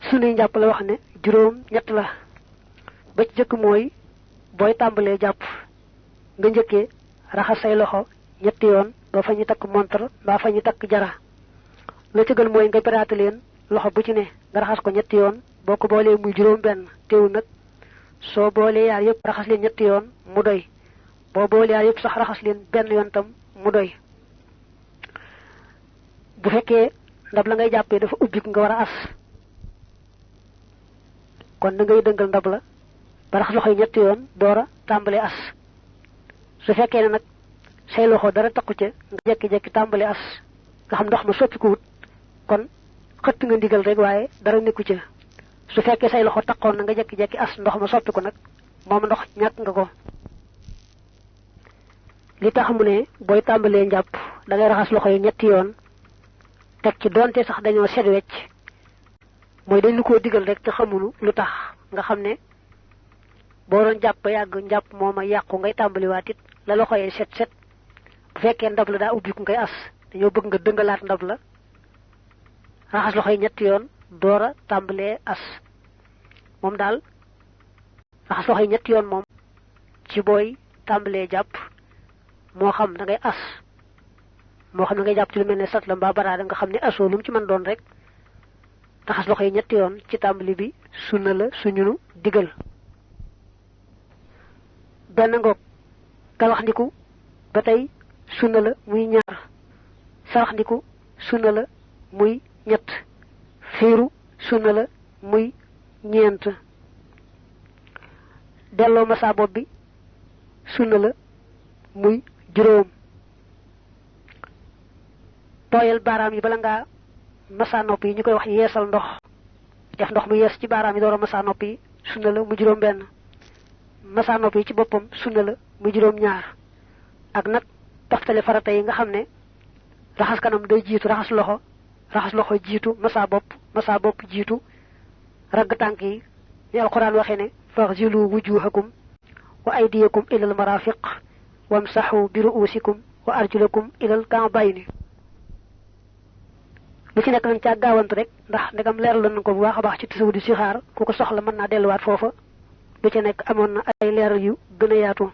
sunni njàpp la wax ne juróom ñett la ba ci jëkk mooy booy tàmbalee jàpp nga njëkkee raxas say loxo ñetti yoon ba fa ñu takk montre ba fa ñu takk jara la ci gën mooy nga beraate leen loxo bu ci ne nga raxas ko ñetti yoon boo ko boolee muy juróom benn teewul nag soo boolee yaar yëpp raxas leen ñetti yoon mu doy boo boolee yaar yëpp sax raxas leen benn yoon tam mu doy bu fekkee ndab la ngay jàppee dafa ubbik nga war a as kon da ngay dëngal ndab la ba raxas loxo yi ñetti yoon door a tàmbalee as su fekkee ne nag say loxo dara takku ca nga jekki-jekki tàmbalee as nga xam ndox ma soppiku wut kon xëtt nga ndigal rek waaye dara nekku ca su fekkee say loxo takkoon na nga jekki-jekki as ndox ma soppiku nag moom ndox ñàkk nga ko li tax mu ne booy tàmbalee njàpp da ngay raxas loxo yi ñetti yoon teg ci donte sax dañoo set wecc mooy dañ lu koo digal rek te xamunu lu tax nga xam ne boo doon jàpp ba yàgg njàpp mooma yàqu ngay tàmbaliwaat it la loxo yi set set bu fekkee ndab la daa ubbiku ngay as dañoo bëgg nga dëngalaat ndab la raxas loxo yi ñetti yoon door a tàmbalee as moom daal raxas loxo yi ñetti yoon moom ci booy tàmbalee jàpp moo xam da ngay as moo xam ne ngay jàpp ci lu mel ne sat la mbaa baraada nga xam ne asoo lu mu ci mën doon rek raxas loxo yi ñetti yoon ci tàmbali bi sunna la suñunu digal benn ngoog galaxndiku ba tey sunna la muy ñaar saraxndiku sunna la muy ñett fiiru sunna la muy ñeent delloo masa bopp bi sunna la muy juróom tooyal baaraam yi bala ngaa masa nopp yi ñu koy wax yeesal ndox def ndox mu yees ci baaraam yi door a masa nopp yi sunna la mu juróom benn masa nopp yi ci boppam sunna la mu juróom ñaar ak nag toftale farata yi nga xam ne raxas kanam day jiitu raxas loxo jiitu masa bopp jiitu ragg tànk yi ni alquran waxee ne faghsilu wujuhakum wa aydiyakum ilal marafiq wamsahu bi ru'usikum wa arjulakum ilal ka'bayni lu ci nekk nañ caa gaawantu rek ndax ndegam leeral nañ ko bu baax a baax ci tasawudi si xaar ku ko soxla mën naa delluwaat foofa lu ci nekk amoon na ay leeral yu gën a yaatu